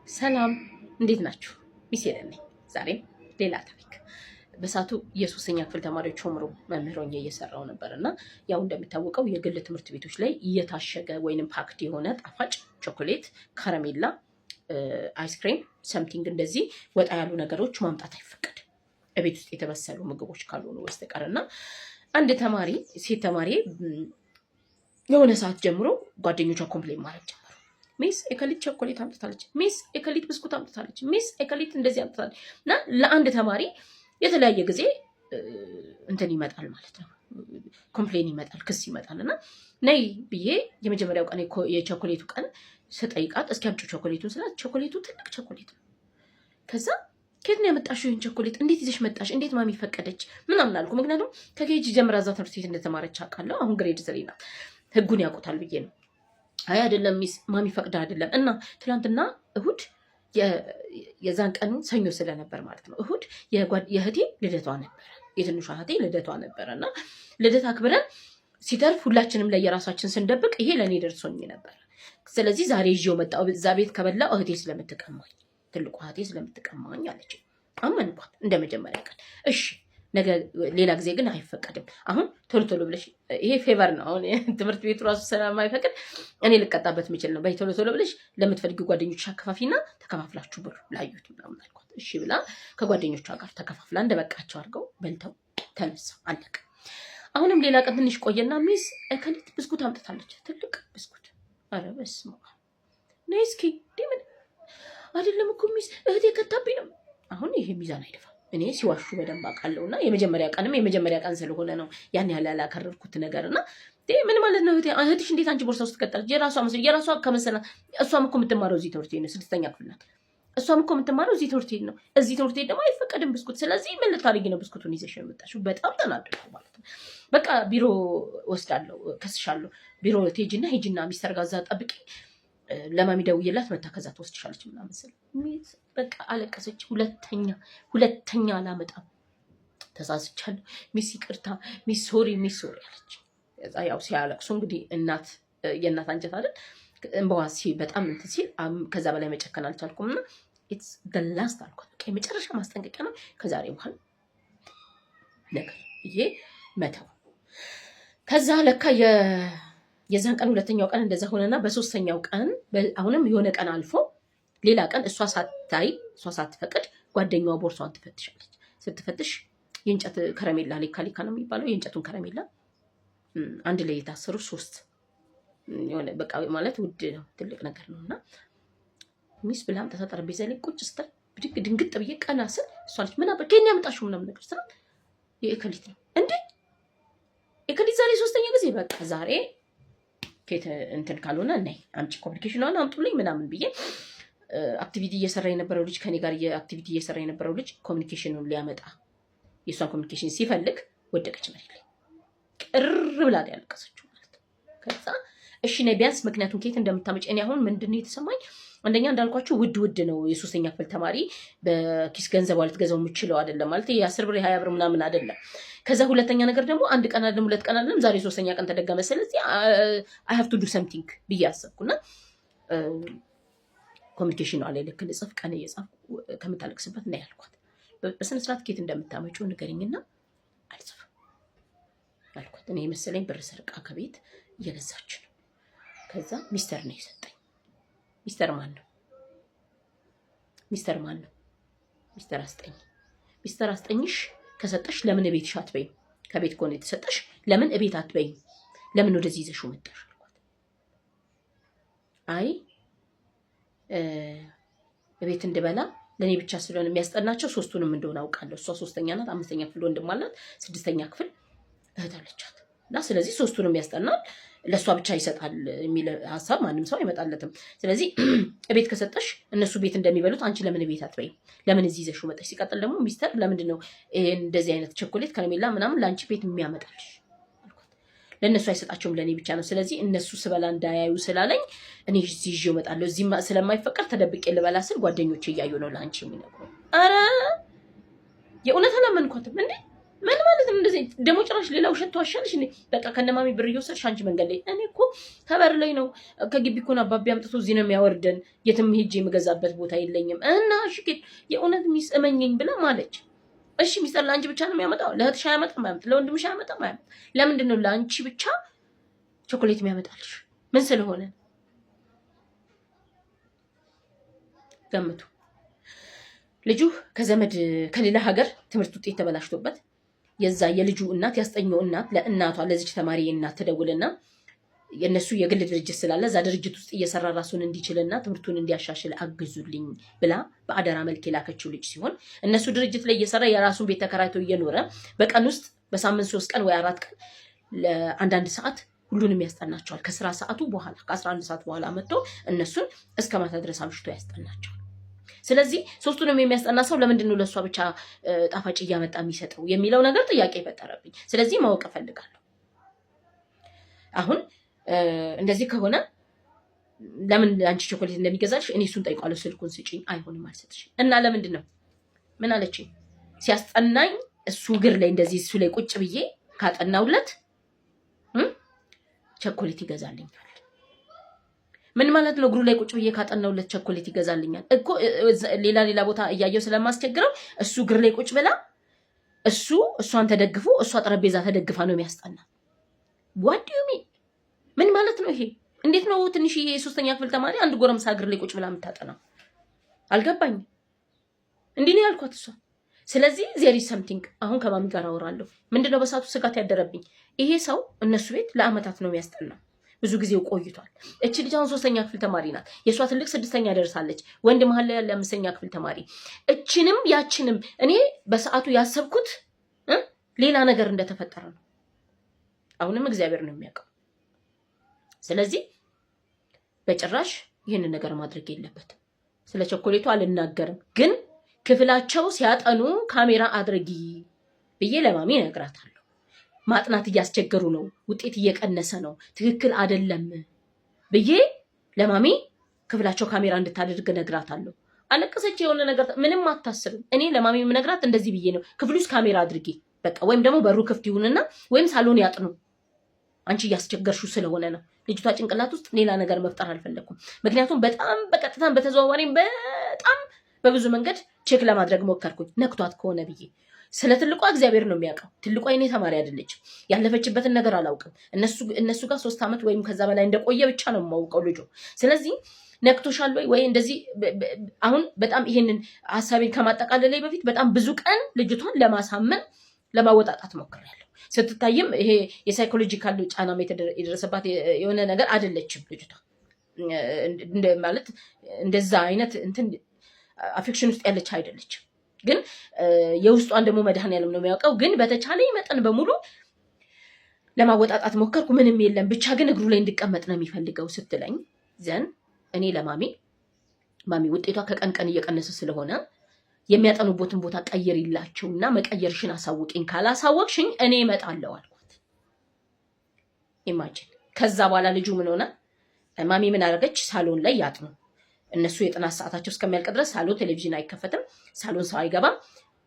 ሰላም፣ እንዴት ናችሁ? Miss ሄለን ነኝ። ዛሬም ሌላ ታሪክ። በሰዓቱ የሶስተኛ ክፍል ተማሪዎች homeroom መምህር ሆኜ እየሰራው ነበር እና ያው እንደሚታወቀው የግል ትምህርት ቤቶች ላይ እየታሸገ ወይንም packed የሆነ ጣፋጭ ቾኮሌት፣ ከረሜላ፣ ice cream፣ something እንደዚህ ወጣ ያሉ ነገሮች ማምጣት አይፈቀድም እቤት ውስጥ የተበሰሉ ምግቦች ካልሆኑ በስተቀር። እና አንድ ተማሪ፣ ሴት ተማሪ፣ የሆነ ሰዓት ጀምሮ ጓደኞቿ complain ማድረግ ጀመሩ። "Miss ኤከሊት ቸኮሌት አምጥታለች፣ Miss ኤከሊት ብስኩት አምጥታለች፣ Miss ኤከሊት እንደዚህ አምጥታለች።" እና ለአንድ ተማሪ የተለያየ ጊዜ እንትን ይመጣል ማለት ነው፣ complain ይመጣል፣ ክስ ይመጣል። እና ነይ ብዬ የመጀመሪያው ቀን የቸኮሌቱ ቀን ስጠይቃት፣ "እስኪ አምጪው ቸኮሌቱን" ስላት ቸኮሌቱ ትልቅ ቸኮሌት ነው። ከዛ "ከየት ነው ያመጣሽው ይህን ቸኮሌት? እንዴት ይዘሽ መጣሽ? እንዴት ማሚ ፈቀደች?" ምናምን አልኩ። ምክንያቱም ከ KG ጀምራ እዛ ትምህርት ቤት እንደተማረች አውቃለሁ። አሁን grade 3 ናት። ህጉን ያውቁታል ብዬ ነው። "አይ አይደለም Miss፣ ማሚ ፈቅዳ አይደለም። እና ትናንትና እሁድ፣ የዛን ቀኑ ሰኞ ስለነበር ማለት ነው፣ እሁድ የእህቴ ልደቷ ነበረ፣ የትንሿ እህቴ ልደቷ ነበረ። እና ልደት አክብረን ሲተርፍ ሁላችንም ለየራሳችን ስንደብቅ ይሄ ለእኔ ደርሶኝ ነበር። ስለዚህ ዛሬ ይዤው መጣሁ። እዛ ቤት ከበላው እህቴ ስለምትቀማኝ፣ ትልቋ እህቴ ስለምትቀማኝ" አለች። አመንኳት እንደ መጀመሪያ ቀን። "እሺ፣ ነገ ሌላ ጊዜ ግን አይፈቀድም። አሁን ቶሎ ቶሎ ብለሽ፣ ይሄ favor ነው። አሁን ትምህርት ቤቱ ራሱ ስለማይፈቅድ እኔ ልቀጣበት የምችል ነው። በይ ቶሎ ቶሎ ብለሽ ለምትፈልጊ ጓደኞች አከፋፊና ተከፋፍላችሁ ብሉ ላዩት" ምናምን አልኳት። እሺ ብላ ከጓደኞቿ ጋር ተከፋፍላ እንደበቃቸው አድርገው በልተው ተነሳ፣ አለቀ። አሁንም ሌላ ቀን ትንሽ ቆየና "Miss እከሊት ብስኩት አምጥታለች፣ ትልቅ ብስኩት።" ኧረ በስመ አብ፣ ነይ እስኪ። ምን? "አይደለም እኮ Miss፣ እህቴ ከታብኝ ነው።" አሁን ይሄ ሚዛን አይደፋም። እኔ ሲዋሹ በደንብ አውቃለሁ። እና የመጀመሪያ ቀንም የመጀመሪያ ቀን ስለሆነ ነው ያን ያህል ያላከረርኩት ነገር። እና "ምን ማለት ነው? እህትሽ እንዴት አንቺ ቦርሳ ውስጥ ትቀጣለች? የራሷ መስል የራሷ ከመሰላ እሷም እኮ የምትማረው እዚህ ትምህርት ቤት ነው። ስድስተኛ ክፍል ናት። እሷም እኮ የምትማረው እዚህ ትምህርት ቤት ነው። እዚህ ትምህርት ቤት ደግሞ አይፈቀድም ብስኩት። ስለዚህ ምን ልታደርጊ ነው ብስኩቱን ይዘሽ የመጣሽው?" በጣም ተናደድኩ ማለት ነው። "በቃ ቢሮ ወስዳለሁ፣ ከስሻለሁ። ቢሮ ትሄጂና ሂጂና ሚስተር ጋዛ ጠብቂ፣ ለማሚ ደውዬላት መታ ከዛ ትወስድሻለች" ምናምን ስል በቃ አለቀሰች። "ሁለተኛ ሁለተኛ አላመጣም፣ ተሳስቻለሁ፣ Miss ይቅርታ፣ Miss sorry፣ Miss sorry" አለች። ከዛ ያው ሲያለቅሱ እንግዲህ እናት የእናት አንጀት አይደል፣ እንባዋ በጣም እንትን ሲል ከዛ በላይ መጨከን አልቻልኩም እና "It's the last" አልኳት። በቃ የመጨረሻ ማስጠንቀቂያ ነው፣ ከዛሬ በኋላ ነገር ብዬ መተው። ከዛ ለካ የዛን ቀን ሁለተኛው ቀን እንደዛ ሆነና በሶስተኛው ቀን አሁንም የሆነ ቀን አልፎ ሌላ ቀን እሷ ሳታይ፣ እሷ ሳትፈቅድ ጓደኛዋ ቦርሷን ትፈትሻለች። ስትፈትሽ የእንጨት ከረሜላ፣ ሊካ ሊካ ነው የሚባለው፣ የእንጨቱን ከረሜላ አንድ ላይ የታሰሩ ሶስት የሆነ በቃ ማለት ውድ ነው፣ ትልቅ ነገር ነው። እና "Miss" ብላ አምጥታ ጠረጴዛ ላይ ቁጭ ስትል ብድግ ድንግጥ ብዬ ቀና ስል እሷ አለች። "ምን አባ ከኛ ያመጣሽው?" ምናምን ነገር ስላት "የእከሊት ነው።" "እንዴ፣ ኤከሊት ዛሬ ሶስተኛ ጊዜ? በቃ ዛሬ ኬት እንትን ካልሆነ ነይ አምጪ፣ communication ኗን አምጡልኝ" ምናምን ብዬ activity እየሰራ የነበረው ልጅ፣ ከኔ ጋር activity እየሰራ የነበረው ልጅ communication ኑን ሊያመጣ የእሷን communication ሲፈልግ ወደቀች መሬት ላይ፣ ቅር ብላ ያለቀሰችው ማለት ነው። ከዛ "እሺ ነይ፣ ቢያንስ ምክንያቱም ከየት እንደምታመጭ።" እኔ አሁን ምንድን ነው የተሰማኝ? አንደኛ እንዳልኳችሁ ውድ ውድ ነው። የሶስተኛ ክፍል ተማሪ በኪስ ገንዘቧ ልትገዛው የምችለው አይደለም፣ ማለት የ10 ብር የ20 ብር ምናምን አይደለም። ከዛ ሁለተኛ ነገር ደግሞ አንድ ቀን አይደለም፣ ሁለት ቀን አይደለም፣ ዛሬ ሶስተኛ ቀን ተደገመ። ስለዚህ I have to do something ብዬ አሰብኩና communication አለ ልክ ልጽፍ ቀን እየጻፍኩ ከምታለቅስበት እና ያልኳት "በስነ ስርዓት ኬት እንደምታመጪው ንገሪኝና አልጽፍም" አልኳት። እኔ የመሰለኝ ብር ሰርቃ ከቤት እየገዛች ነው። ከዛ "ሚስተር ነው የሰጠኝ።" "ሚስተር ማን ነው? ሚስተር ማን ነው? ሚስተር አስጠኝ። ሚስተር አስጠኝሽ ከሰጠሽ ለምን እቤትሽ አትበይም? ከቤት ከሆነ የተሰጠሽ ለምን እቤት አትበይም? ለምን ወደዚህ ይዘሽው መጣሽ?" አልኳት። "አይ፣ እቤት እንድበላ ለእኔ ብቻ ስለሆነ የሚያስጠናቸው ሶስቱንም እንደሆነ አውቃለሁ። እሷ ሶስተኛ ናት፣ አምስተኛ ክፍል ወንድም አላት፣ ስድስተኛ ክፍል እህት አለቻት። እና ስለዚህ ሶስቱንም ያስጠናል፣ ለእሷ ብቻ ይሰጣል የሚል ሀሳብ ማንም ሰው አይመጣለትም። ስለዚህ እቤት ከሰጠሽ እነሱ ቤት እንደሚበሉት አንቺ ለምን ቤት አትበይም? ለምን እዚህ ይዘሽው መጣሽ? ሲቀጥል ደግሞ ሚስተር ለምንድን ነው እንደዚህ አይነት ቸኮሌት ከረሜላ ምናምን ለአንቺ ቤት የሚያመጣልሽ?" አልኳት። "ለእነሱ አይሰጣቸውም፣ ለእኔ ብቻ ነው። ስለዚህ እነሱ ስበላ እንዳያዩ ስላለኝ እኔ እዚህ ይዤው እመጣለሁ። እዚህ ስለማይፈቀድ ተደብቄ ልበላ ስል ጓደኞቼ እያዩ ነው ለአንቺ የሚነግሩ።" ኧረ የእውነት አላመንኳትም እንዴ። ምን ማለት ነው? እንደዚህ ደግሞ ጭራሽ ሌላ ውሸት ተዋሻለሽ እንዴ? በቃ ከነማሚ ብር እየወሰድሽ አንቺ መንገድ ላይ፣ እኔ እኮ ከበር ላይ ነው፣ ከግቢ እኮ ነው አባቢ አምጥቶ እዚህ ነው የሚያወርደን። የትም ሄጄ የምገዛበት ቦታ የለኝም። እና እሺ የእውነት miss እመኘኝ ብላ ማለች። እሺ ሚስተር ለአንቺ ብቻ ነው የሚያመጣው? ለእህትሽ አያመጣም? አያመጣም። ለወንድምሽ አያመጣም? አያመጣም። ለምንድን ነው ለአንቺ ብቻ ቾኮሌት የሚያመጣልሽ? ምን ስለሆነ? ገምቱ። ልጁ ከዘመድ ከሌላ ሀገር ትምህርት ውጤት ተበላሽቶበት የዛ የልጁ እናት፣ ያስጠኘው እናት፣ ለእናቷ ለዚች ተማሪ እናት ትደውልና የእነሱ የግል ድርጅት ስላለ እዛ ድርጅት ውስጥ እየሰራ ራሱን እንዲችልና ትምህርቱን እንዲያሻሽል አግዙልኝ ብላ በአደራ መልክ የላከችው ልጅ ሲሆን እነሱ ድርጅት ላይ እየሰራ የራሱን ቤት ተከራይቶ እየኖረ በቀን ውስጥ በሳምንት 3 ቀን ወይ 4 ቀን ለአንዳንድ ሰዓት ሁሉንም ያስጠናቸዋል። ከስራ ሰዓቱ በኋላ ከ11 ሰዓት በኋላ መጥቶ እነሱን እስከ ማታ ድረስ አምሽቶ ያስጠናቸዋል። ስለዚህ ሶስቱንም የሚያስጠና ሰው ለምንድን ነው ለእሷ ብቻ ጣፋጭ እያመጣ የሚሰጠው የሚለው ነገር ጥያቄ የፈጠረብኝ። ስለዚህ ማወቅ እፈልጋለሁ። አሁን እንደዚህ ከሆነ ለምን አንቺ ቾኮሌት እንደሚገዛልሽ እኔ እሱን ጠይቋለሁ። ስልኩን ስጭኝ። አይሆንም፣ አልሰጥሽም። እና ለምንድን ነው? ምን አለችኝ? ሲያስጠናኝ እሱ እግር ላይ እንደዚህ እሱ ላይ ቁጭ ብዬ ካጠናውለት ቸኮሌት ይገዛልኛል። ምን ማለት ነው? እግሩ ላይ ቁጭ ብዬ ካጠናውለት ቸኮሌት ይገዛልኛል እኮ። ሌላ ሌላ ቦታ እያየው ስለማስቸግረው እሱ እግር ላይ ቁጭ ብላ እሱ እሷን ተደግፎ እሷ ጠረጴዛ ተደግፋ ነው የሚያስጠና። What do you mean? ምን ማለት ነው ይሄ? እንዴት ነው ትንሽዬ የሶስተኛ ክፍል ተማሪ አንድ ጎረምሳ እግር ላይ ቁጭ ብላ የምታጠናው? አልገባኝም። እንዲህ ነው ያልኳት እሷ። ስለዚህ there is something። አሁን ከማሚ ጋር አወራለሁ። ምንድነው በሰዓቱ ስጋት ያደረብኝ? ይሄ ሰው እነሱ ቤት ለአመታት ነው የሚያስጠናው። ብዙ ጊዜው ቆይቷል። እቺ ልጅ አሁን ሶስተኛ ክፍል ተማሪ ናት። የእሷ ትልቅ ስድስተኛ ደርሳለች። ወንድ መሀል ላይ ያለ አምስተኛ ክፍል ተማሪ። እችንም ያችንም እኔ በሰዓቱ ያሰብኩት ሌላ ነገር እንደተፈጠረ ነው። አሁንም እግዚአብሔር ነው የሚያውቀው። ስለዚህ በጭራሽ ይህንን ነገር ማድረግ የለበትም። ስለ ቸኮሌቱ አልናገርም፣ ግን ክፍላቸው ሲያጠኑ ካሜራ አድርጊ ብዬ ለማሚ እነግራታለሁ። ማጥናት እያስቸገሩ ነው፣ ውጤት እየቀነሰ ነው፣ ትክክል አይደለም ብዬ ለማሚ ክፍላቸው ካሜራ እንድታደርግ እነግራታለሁ። አለቀሰች። የሆነ ነገር ምንም አታስብም። እኔ ለማሚ የምነግራት እንደዚህ ብዬ ነው፣ ክፍሉ ውስጥ ካሜራ አድርጊ በቃ፣ ወይም ደግሞ በሩ ክፍት ይሁንና ወይም ሳሎን ያጥኑ፣ አንቺ እያስቸገርሽው ስለሆነ ነው። ልጅቷ ጭንቅላት ውስጥ ሌላ ነገር መፍጠር አልፈለግኩም። ምክንያቱም በጣም በቀጥታም በተዘዋዋሪም በጣም በብዙ መንገድ check ለማድረግ ሞከርኩኝ፣ ነክቷት ከሆነ ብዬ። ስለ ትልቋ እግዚአብሔር ነው የሚያውቀው። ትልቋ የኔ ተማሪ አይደለችም። ያለፈችበትን ነገር አላውቅም። እነሱ ጋር 3 ዓመት ወይም ከዛ በላይ እንደቆየ ብቻ ነው የማውቀው ልጁ። ስለዚህ ነክቶሻል ወይ ወይ እንደዚህ አሁን በጣም ይሄንን ሀሳቤን ከማጠቃለሌ በፊት በጣም ብዙ ቀን ልጅቷን ለማሳመን ለማወጣጣት ሞክሬያለሁ። ስትታይም ይሄ የ psychological ጫናም የደረሰባት የሆነ ነገር አይደለችም ልጅቷ፣ ማለት እንደዛ አይነት እንትን affection ውስጥ ያለች አይደለችም። ግን የውስጧን ደግሞ መድኃኒዓለም ነው የሚያውቀው። ግን በተቻለኝ መጠን በሙሉ ለማወጣጣት ሞከርኩ። ምንም የለም፣ ብቻ ግን እግሩ ላይ እንድቀመጥ ነው የሚፈልገው ስትለኝ then እኔ ለማሚ ማሚ ውጤቷ ከቀን ቀን እየቀነሰ ስለሆነ የሚያጠኑበትን ቦታ ቀይሪላቸውና መቀየርሽን አሳውቂኝ፣ ካላሳወቅሽኝ እኔ እመጣለሁ አልኳት። Imagine። ከዛ በኋላ ልጁ ምን ሆነ? ማሚ ምን አደረገች? ሳሎን ላይ ያጥኑ። እነሱ የጥናት ሰዓታቸው እስከሚያልቅ ድረስ ሳሎን ቴሌቪዥን አይከፈትም፣ ሳሎን ሰው አይገባም።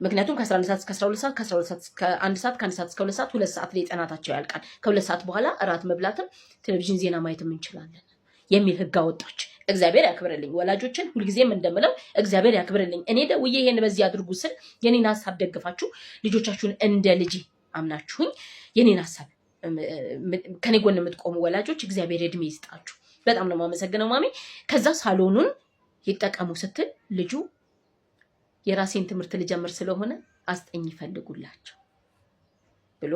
ምክንያቱም ከ11 ሰዓት እስከ 12 ሰዓት፣ ከ12 ሰዓት እስከ 1 ሰዓት፣ ከ1 ሰዓት እስከ 2 ሰዓት፣ 2 ሰዓት ላይ ጥናታቸው ያልቃል። ከ2 ሰዓት በኋላ እራት መብላትም ቴሌቪዥን ዜና ማየትም እንችላለን የሚል ህግ አወጣች። እግዚአብሔር ያክብርልኝ። ወላጆችን ሁልጊዜም እንደምለው እግዚአብሔር ያክብርልኝ። እኔ ደውዬ ይሄን በዚህ አድርጉ ስል የኔን ሀሳብ ደግፋችሁ ልጆቻችሁን እንደ ልጅ አምናችሁኝ የኔን ሀሳብ ከኔ ጎን የምትቆሙ ወላጆች እግዚአብሔር እድሜ ይስጣችሁ። በጣም ነው የማመሰግነው ማሚ። ከዛ ሳሎኑን ይጠቀሙ ስትል ልጁ የራሴን ትምህርት ልጀምር ስለሆነ አስጠኝ ይፈልጉላቸው ብሎ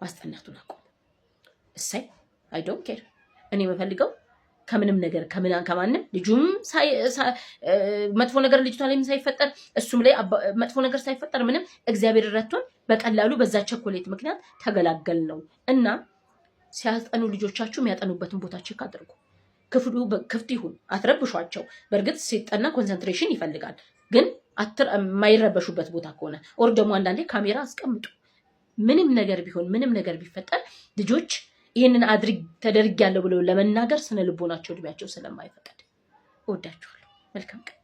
ማስጠናቱን አቆመ። እሰይ፣ I don't care። እኔ የምፈልገው ከምንም ነገር ከማንም ልጁም መጥፎ ነገር ልጅቷ ላይም ሳይፈጠር እሱም ላይ መጥፎ ነገር ሳይፈጠር ምንም እግዚአብሔር ረድቶን በቀላሉ በዛ ቸኮሌት ምክንያት ተገላገል ነው። እና ሲያጠኑ ልጆቻችሁ የሚያጠኑበትን ቦታ check አድርጉ። ክፍሉ ክፍት ይሁን፣ አትረብሿቸው። በእርግጥ ሲጠና concentration ይፈልጋል፣ ግን የማይረበሹበት ቦታ ከሆነ or ደግሞ አንዳንዴ ካሜራ አስቀምጡ። ምንም ነገር ቢሆን ምንም ነገር ቢፈጠር ልጆች ይህንን አድርግ ተደርጊያለሁ ብለው ለመናገር ስነ ልቦናቸው እድሜያቸው ስለማይፈቅድ። እወዳችኋለሁ። መልካም ቀን።